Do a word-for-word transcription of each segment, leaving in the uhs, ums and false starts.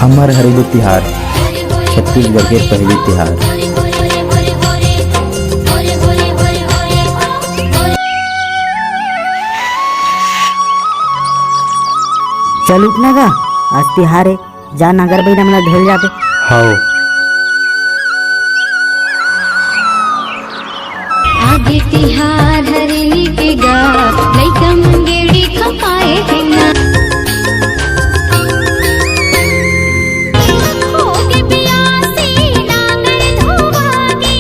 हमर हरेली तिहार, छत्तीसगढ़ के पहली तिहार। चल उठ ना गा, आज तिहार हे, जा नांगर बइला मन ला धोए ल जाबे। हव। आगे तिहार हरेली के गा, लइका मन गेड़ी खपाए हे ना। होगे बियासी नांगर धोवागे,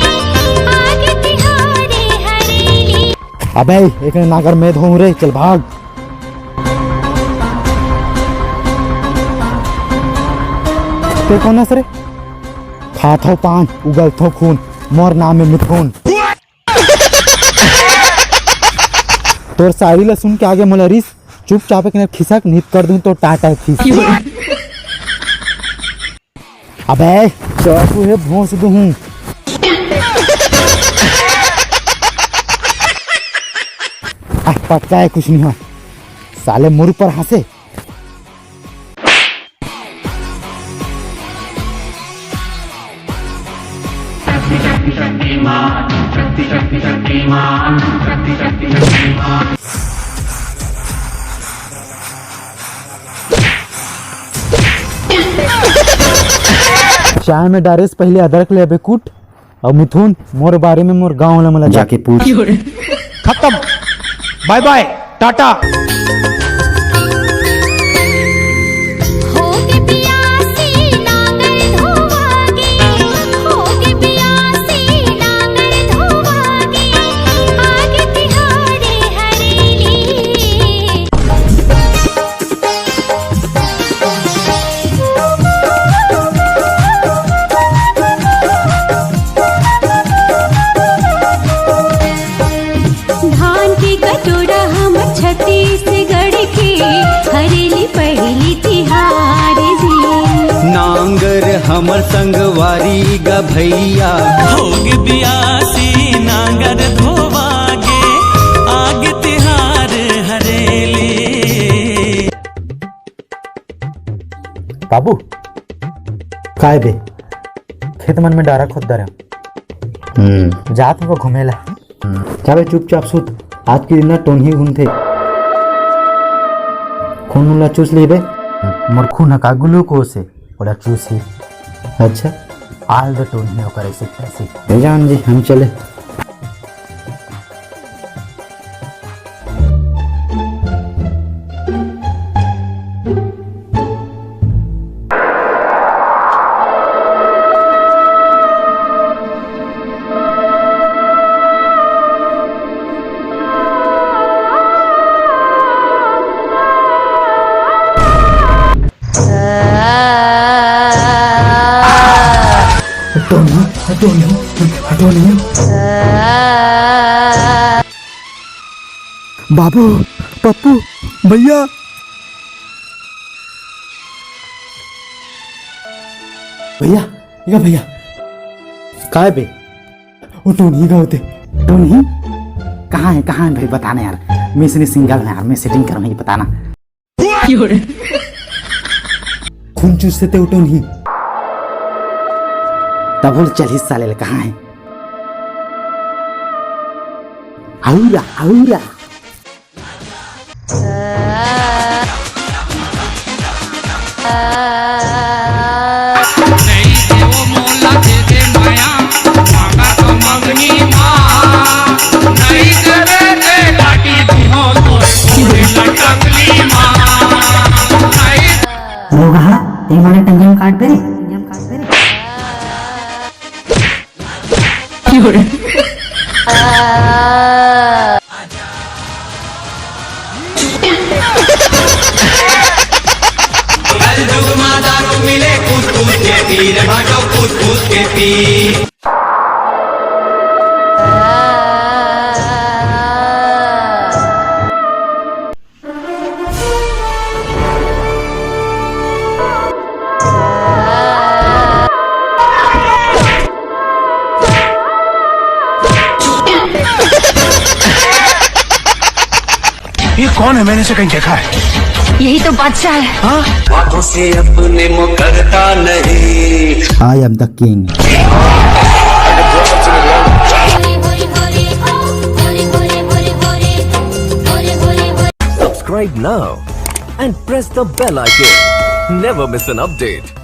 आगे तिहारे हरेली। अबे, एक नांगर मैं धोऊं रे, चल भाग। ते कोन हस रे? खाथो पान, उगलथो खून, मोर नाम हे मिथुन। तोर शायरी ला सुन के आगे मोला रिस, चुपचाप एक खिसक, नित कर दूं तो टाटा खिस। अबे, चाकू हे भोंस दूं। आ, पक्का हे, कुछ नहीं हुआ। साले मुर पर हंसे। चाय में डारेस पहले अदरक ले अबे कूट, अउ मिथुन, मोर बारे में मोर गांव वाला मन ला जाके पूछ। खत्म, बाय बाय, टाटा। धान के कटोरा हमर छत्तीसगढ़ के, हरेली पहली तिहार जी। नांगर हमर संगवारी गा भैया। होगे बियासी नांगर धोवागे, आगे तिहार हरेली। बाबू, काय बे? खेत मन में डारा खोद डारे। हम्म। जात हूँ घूमे ला। हम्म। जा बे, चुपचाप सुत। आज के दिन ना टोनही घूमथे। खून उला चूस लेबे। मोर खून ह का ग्लूकोज हे, ओला चूस ही। अच्छा। आल दे टोनही ओकर ऐसे तैसे। ले जान जी, हम चले। Tony, Tony, Tony. बाबू, पप्पू, भैया। भैया, या भैया। काय बे? वो टोनी का होते। टोनी? कहाँ है, कहाँ है भाई, बताना यार। मैं इसने सिंगल है यार, मैं सेटिंग कर, मैं बताना। खून चूसते ते उठो नहीं। तब बोल, चल हिस्सा ले ले, कहाँ है? आउरा, आउरा। रोगहा, ते मोला टंगन काट दे रे। ये कौन है? मैंने इसे कहीं देखा है। यही तो बादशाह है। हाथों से अपने मुकरता नहीं। I am the king. Subscribe now and press the bell icon. Never miss an update.